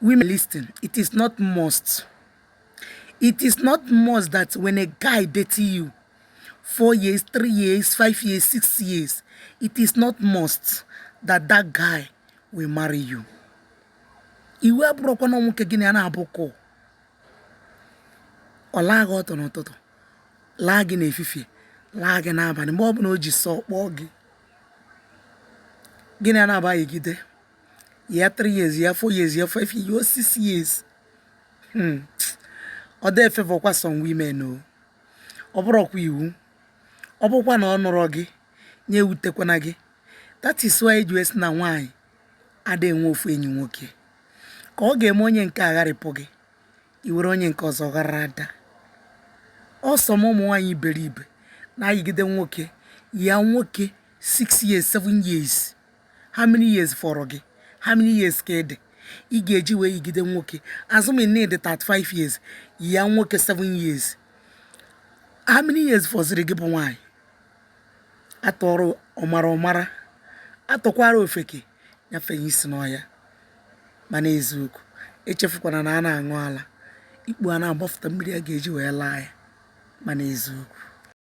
Women, listen, it is not must. It is not must that when a guy dating you 4 years, 3 years, 5 years, 6 years, it is not must that that guy will marry you. Iwu abụrụkwa na nwoke gị na ya na-abụkọ, ọ laa gị ọtọ n'ụtụtụ, laa gị n'efifie, laa gị n'abalị, mgbe ọbụla o ji sọ kpọọ gị, gị na ya na-abaghịgide ya 3 years, ya 4 years, ya 5 years, ya 6 years. Ọ dị efevọkwa some women o. Ọ bụrụkwa iwu, ọ bụkwa na ọ nụrọ gị, nye ewutekwana gị. That is why eji wee sị na nwaanyị ada enwe ofu enyi nwoke, ka ọ ga-eme onye nke agharịpụ gị, i were onye nke ọzọ ghara ada ọsọ. M ụmụ nwaanyị iberibe na-ayigide nwoke ya nwoke 6 years, 7 years. How many years fọrọ gị? How many years ka ị dị ị ga-eji wee yigide nwoke? Azụmi na ịdị 35 years, ya nwoke 7 years, how many years fọziri gị bụ nwaanyị? Atọrọ ọmara ọmara, atọkwara ofeke nyafenye isi n'ọhịa. Mana eziokwu, echefukwana na a na-aṅụ ala ikpu a na-agbafụta mmiri a ga-eji wee laa ya. Mana eziokwu.